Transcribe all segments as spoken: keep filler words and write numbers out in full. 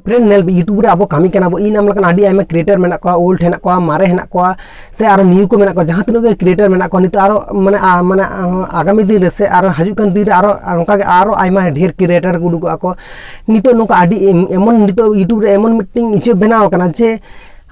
Friend, ᱧᱮᱞ ᱯᱮ, YouTube ᱨᱮ ᱟᱵᱚ ᱠᱟᱹᱢᱤ ᱠᱟᱱᱟ ᱵᱚ, ᱤᱧ ᱟᱢ ᱞᱮᱠᱟᱱ ᱟᱹᱰᱤ ᱟᱭᱢᱟ creator ᱢᱮᱱᱟᱜ ᱠᱚᱣᱟ, old ᱦᱮᱱᱟᱜ ᱠᱚᱣᱟ, ᱢᱟᱨᱮ ᱦᱮᱱᱟᱜ ᱠᱚᱣᱟ, ᱥᱮ ᱟᱨᱚ new ᱠᱚ ᱢᱮᱱᱟᱜ ᱠᱚᱣᱟ, ᱡᱟᱦᱟᱸ ᱛᱤᱱᱟᱹᱜ ᱜᱮ creator ᱢᱮᱱᱟᱜ ᱠᱚᱣᱟ, ᱱᱤᱛᱚᱜ ᱟᱨᱚ ᱢᱟᱱᱮ, ᱟ-, ᱢᱟᱱᱮ, ᱟ-, ᱟᱜᱟᱢᱤ ᱫᱤᱱ ᱨᱮ ᱥᱮ ᱟᱨᱚ ᱦᱤᱡᱩᱜ ᱠᱟᱱ ᱫᱤᱱ ᱨᱮ ᱟᱨᱚ ᱚᱱᱠᱟ ᱜᱮ ᱟᱨᱚ ᱟᱭᱢᱟ ᱰᱷᱮᱨ creator ᱠᱚ ᱩᱰᱩᱠᱚᱜᱼᱟ ᱠᱚ᱾ ᱱᱤᱛᱚᱜ ᱱᱚᱝᱠᱟ ᱟᱹᱰᱤ ᱮᱢ-, ᱮᱢᱚᱱ ᱱᱤᱛᱚᱜ YouTube ᱨᱮ ᱮᱢᱚᱱ ᱢᱤᱫᱴᱮᱱ ᱤᱪᱟᱹ ᱵᱮᱱᱟᱣ ᱟᱠᱟᱱᱟ ᱡᱮ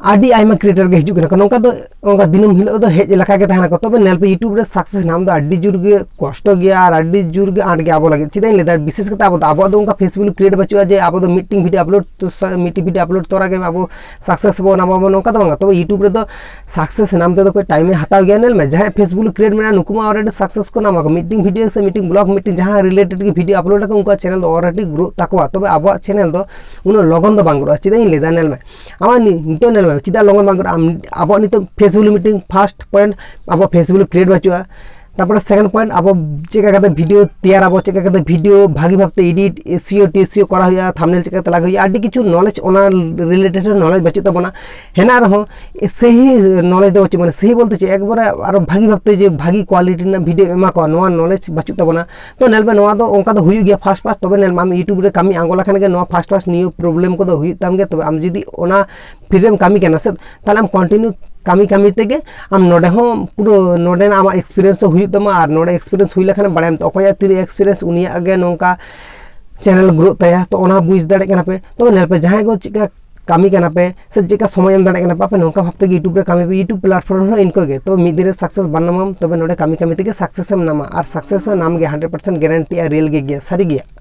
ᱟᱹᱰᱤ ᱟᱭᱢᱟ creator ᱜᱮ ᱦᱤᱡᱩᱜ ᱠᱟᱱᱟ ᱠᱚ᱾ ᱱᱚᱝᱠᱟ ᱫᱚ ᱚᱱᱠᱟ ᱫᱤᱱᱟᱹᱢ ᱦᱤᱞᱳᱜ ᱫᱚ ᱦᱮᱡ ᱞᱮᱠᱟ ᱜᱮ ᱛᱟᱦᱮᱱᱟ ᱠᱚ᱾ ᱛᱚᱵᱮ ᱧᱮᱞ ᱯᱮ, YouTube ᱨᱮ success ᱧᱟᱢ ᱫᱚ ᱟᱹᱰᱤ ᱡᱳᱨ ᱜᱮ ᱠᱚᱥᱴᱚ ᱜᱮᱭᱟ ᱟᱨ ᱟᱹᱰᱤ ᱡᱳᱨ ᱜᱮ ᱟᱸᱴ ᱜᱮᱭᱟ ᱟᱵᱚ ᱞᱟᱹᱜᱤᱫ᱾ ᱪᱮᱫᱟᱜ ᱤᱧ ᱞᱟᱹᱭᱫᱟ, ᱵᱤᱥᱮᱥ ᱠᱟᱛᱮ ᱟᱵᱚ ᱫᱚ, ᱟᱵᱚᱣᱟᱜ ᱫᱚ ᱚᱱᱠᱟ Facebook create ᱵᱟᱹᱪᱩᱜᱼᱟ ᱡᱮ ᱟᱵᱚ ᱫᱚ ᱢᱤᱫᱴᱮᱱ video upload ᱛᱚ ᱥᱟ-, ᱢᱤᱫᱴᱮᱱ video upload ᱛᱚᱨᱟ ᱜᱮ ᱟᱵᱚ success ᱵᱚᱱ ᱧᱟᱢᱟ ᱵᱚᱱ, ᱱᱚᱝᱠᱟ ᱫᱚ ᱵᱟᱝᱟ᱾ ᱛᱚᱵᱮ YouTube ᱨᱮᱫᱚ success ᱧᱟᱢ ᱛᱮᱫᱚ ᱠᱟᱹᱡ time ᱮ ᱦᱟᱛᱟᱣ ᱜᱮᱭᱟ᱾ ᱧᱮᱞ ᱢᱮ, ᱡᱟᱦᱟᱸᱭ Facebook create ᱢᱮᱱᱟᱜᱼᱟ, ᱱᱩᱠᱩ ᱢᱟ already success ᱠᱚ ᱧᱟᱢᱟ ᱠᱚ᱾ ᱢᱤᱫᱴᱮᱱ video ᱥᱮ ᱢᱤᱫᱴᱮᱱ blog, ᱢᱤᱫᱴᱮᱱ ᱡᱟᱦᱟᱸ related ᱜᱮ video upload ᱟᱠᱚ, ᱩᱱᱠᱩᱣᱟᱜ channel ᱫᱚ already grow ᱛᱟᱠᱚᱣᱟ᱾ ᱛᱚᱵᱮ ᱟᱵᱚᱣᱟᱜ channel ᱫᱚ ᱩᱱᱟᱹᱜ ᱞᱚᱜᱚᱱ ᱫᱚ ᱵᱟᱝ grow ᱟ᱾ ᱪᱮᱫᱟᱜ ᱤᱧ ᱞᱟᱹᱭᱫᱟ, ᱧᱮᱞ ᱢᱮ, ᱟᱢᱟᱜ ᱱᱤ-, ᱱᱤᱛᱚᱜ ᱧᱮᱞ ᱢᱮ, ᱪᱮᱫᱟᱜ ᱞᱚᱜᱚᱱ ᱵᱟᱝ grow ᱟ? ᱟᱢ, ᱟᱵᱚᱣᱟᱜ ᱱᱤᱛᱚᱜ Facebook ᱢᱤᱫᱴᱮᱱ first point, ᱟᱵᱚ Facebook create ᱵᱟᱹᱪᱩᱜᱼᱟ᱾ ᱛᱟᱨᱯᱚᱨᱮ second point, ᱟᱵᱚ ᱪᱮᱫ ᱞᱮᱠᱟ ᱠᱟᱛᱮ video ᱛᱮᱭᱟᱨ ᱟᱵᱚ, ᱪᱮᱫ ᱞᱮᱠᱟ ᱠᱟᱛᱮ video ᱵᱷᱟᱹᱜᱤ ᱵᱷᱟᱵᱛᱮ edit, SEO, TSEO ᱠᱚᱨᱟᱣ ᱦᱩᱭᱩᱜᱼᱟ, thumbnail ᱪᱮᱫ ᱞᱮᱠᱟ ᱠᱟᱛᱮ ᱞᱟᱜᱟᱣ ᱦᱩᱭᱩᱜᱼᱟ, ᱟᱹᱰᱤ ᱠᱤᱪᱷᱩ knowledge, ᱚᱱᱟ related knowledge ᱵᱟᱹᱪᱩᱜ ᱛᱟᱵᱚᱱᱟ᱾ ᱦᱮᱱᱟᱜ ᱨᱮᱦᱚᱸ ᱥᱮᱦᱤ knowledge ᱫᱚ ᱵᱟᱹᱪᱩᱜ, ᱢᱟᱱᱮ ᱥᱮᱦᱤ ᱵᱚᱞᱛᱮ ᱪᱮᱫ, ᱮᱠᱵᱟᱨᱮ ᱟᱨᱚ ᱵᱷᱟᱹᱜᱤ ᱵᱷᱟᱵᱛᱮ ᱡᱮ ᱵᱷᱟᱹᱜᱤ quality ᱨᱮᱱᱟᱜ video ᱮᱢᱟ ᱠᱚᱣᱟ, ᱱᱚᱣᱟ knowledge ᱵᱟᱹᱪᱩᱜ ᱛᱟᱵᱚᱱᱟ᱾ ᱛᱚ ᱧᱮᱞ ᱢᱮ, ᱱᱚᱣᱟ ᱫᱚ ᱚᱱᱠᱟ ᱫᱚ ᱦᱩᱭᱩᱜ ᱜᱮᱭᱟ first first᱾ ᱛᱚᱵᱮ ᱧᱮᱞ ᱢᱮ, ᱟᱢ YouTube ᱨᱮ ᱠᱟᱹᱢᱤ ᱟᱬᱜᱚ ᱞᱮᱠᱷᱟᱱ ᱜᱮ ᱱᱚᱣᱟ first first ᱱᱤᱭᱟᱹ problem ᱠᱚᱫᱚ ᱦᱩᱭᱩᱜ ᱛᱟᱢ ᱜᱮᱭᱟ᱾ ᱛᱚᱵᱮ ᱟᱢ ᱡᱩᱫᱤ ᱚᱱᱟ field ᱨᱮᱢ ᱠᱟᱹᱢᱤ ᱠᱟᱱᱟ ᱥᱮ, ᱛᱟᱦᱞᱮ ᱟᱢ continue ᱠᱟᱹᱢᱤ ᱠᱟᱹᱢᱤ ᱛᱮᱜᱮ ᱟᱢ ᱱᱚᱰᱮ ᱦᱚᱸ ᱯᱩᱨᱟᱹ ᱱᱚᱰᱮᱱᱟᱜ ᱟᱢᱟᱜ experience ᱦᱚᱸ ᱦᱩᱭᱩᱜ ᱛᱟᱢᱟ᱾ ᱟᱨ ᱱᱚᱰᱮ experience ᱦᱩᱭ ᱞᱮᱠᱷᱟᱱ ᱵᱟᱲᱟᱭᱟᱢ ᱛᱚ, ᱚᱠᱚᱭᱟᱜ ᱛᱤᱱᱟᱹᱜ experience, ᱩᱱᱤᱭᱟᱜ ᱜᱮ ᱱᱚᱝᱠᱟ channel grow ᱛᱟᱭᱟ᱾ ᱛᱚ ᱚᱱᱟ ᱵᱩᱡᱽ ᱫᱟᱲᱮᱭᱟᱜ ᱠᱟᱱᱟ ᱯᱮ᱾ ᱛᱚᱵᱮ ᱧᱮᱞ ᱯᱮ, ᱡᱟᱦᱟᱸᱭ ᱠᱚ ᱪᱮᱫᱠᱟ ᱠᱟᱹᱢᱤ ᱠᱟᱱᱟ ᱯᱮ ᱥᱮ ᱪᱮᱫᱠᱟ ᱥᱚᱢᱚᱭ ᱮᱢ ᱫᱟᱲᱮᱭᱟᱜ ᱠᱟᱱᱟ ᱯᱮ, ᱟᱯᱮ ᱱᱚᱝᱠᱟ ᱵᱷᱟᱵ ᱛᱮᱜᱮ YouTube platform ᱨᱮᱦᱚᱸ ᱤᱱᱠᱟᱹ ᱜᱮ᱾ ᱛᱚ ᱢᱤᱫ ᱫᱤᱱ ᱨᱮ success ᱵᱟᱢ ᱧᱟᱢᱟ, ᱛᱚᱵᱮ ᱱᱚᱰᱮ ᱠᱟᱹᱢᱤ ᱠᱟᱹᱢᱤ ᱛᱮᱜᱮ success ᱮᱢ ᱧᱟᱢᱟ᱾ ᱟᱨ success ᱦᱚᱸ ᱧᱟᱢ ᱜᱮᱭᱟ, hundred percent guarantee ᱟᱨ real ᱜᱮ ᱜᱮᱭᱟ, ᱥᱟᱹᱨᱤ ᱜᱮᱭᱟ᱾